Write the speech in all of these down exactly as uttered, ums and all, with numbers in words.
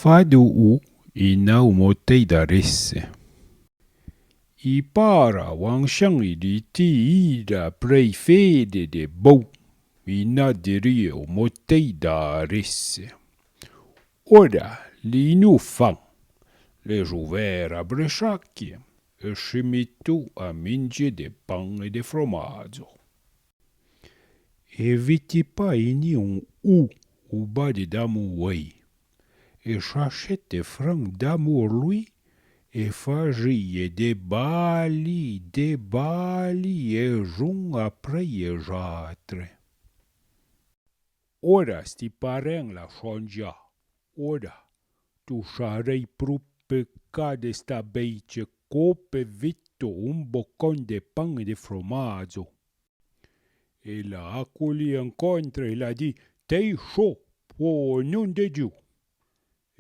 Fado u, ina u motei da rese. I para wan chan i di ti ira prei fede de bou, ina derie u motei da rese. Ora, li nu fan, le juvera brechakye, e chimitu a mindje de pan e de fromadzo. E viti pa ini un u, u ba de damu wei. E chachete fran damu lui, e fajie de bali, de bali, e jun aprei e jatre. Ora sti paren la chondja, ora, tu charei pru peca de sta beice cope vito un bocon de pan e de fromadzo. E la acoli encontre e la di: Tei cho, po nun de Diu.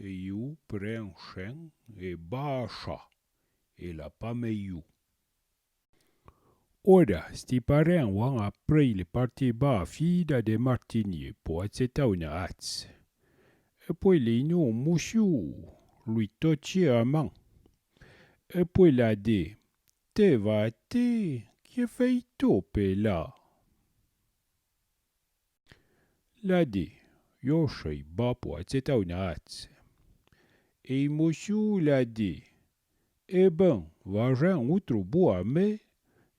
E iu pren chen e bacha, e la pa meiu. Ora, sti paren wan aprei le parti ba fida de Martini po atseta una atse. E poi le inu musiu, lui tocie a man. E poi la de: Te va te, que fei to pe la? La di: Io chei ba po atseta una atse. E i musiu la di: E ben, vajen utru bu a me,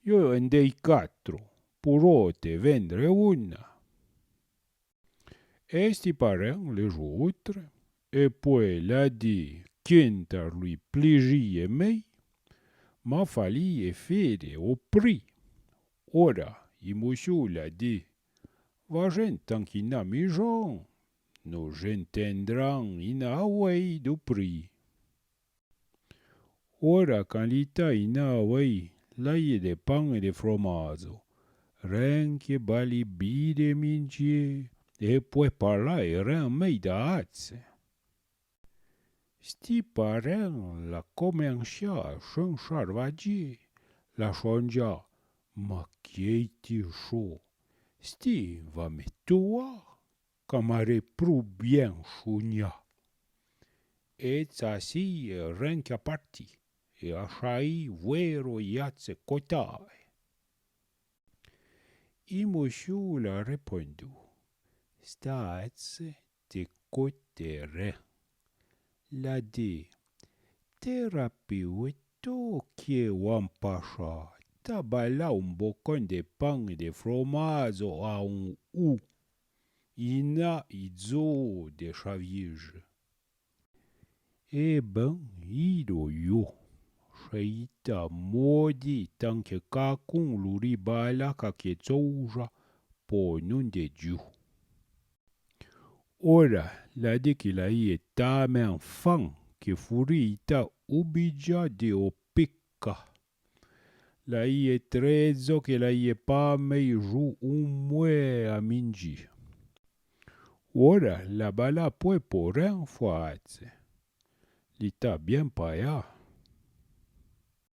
io en dei catro, puro te vendre una. E sti paren le joutre, e poi la di: Quintar lui pliji e mei, ma fali e fere o pri. Ora, i musiu la di: Vajen tanque ina mijon, no j'entendran ina wei du pri. Ora can li ta ina wei, la ie de pan e de fromadzo, ren que bali bide mindje, e poi parla e ren mei da atse. Sti paren la comencha a chenchar vadje, la chondja: Ma quei ti cho, sti va me tua, ca m'are pru bien chugna. E tsasi e ren que a parti, e achai vuero i atse cotae. I musiu la repondu: Sta atse te cote ren. La di: Te rapiu e to que wan pacha, ta bala un bocon de pan e de fromadzo a un u, ina i zo de chavije. E ben, ido io, chei ta modi tanque cacun lu ribala caque tsouja po nun de Diu. Ora, la di que la ie tamen fan que furi ita ubidja de o peca. La ie tredzo que la ie pa mei ju un mue a mindji. Ora, la bala pue po ren foatse. Li ta bien paia,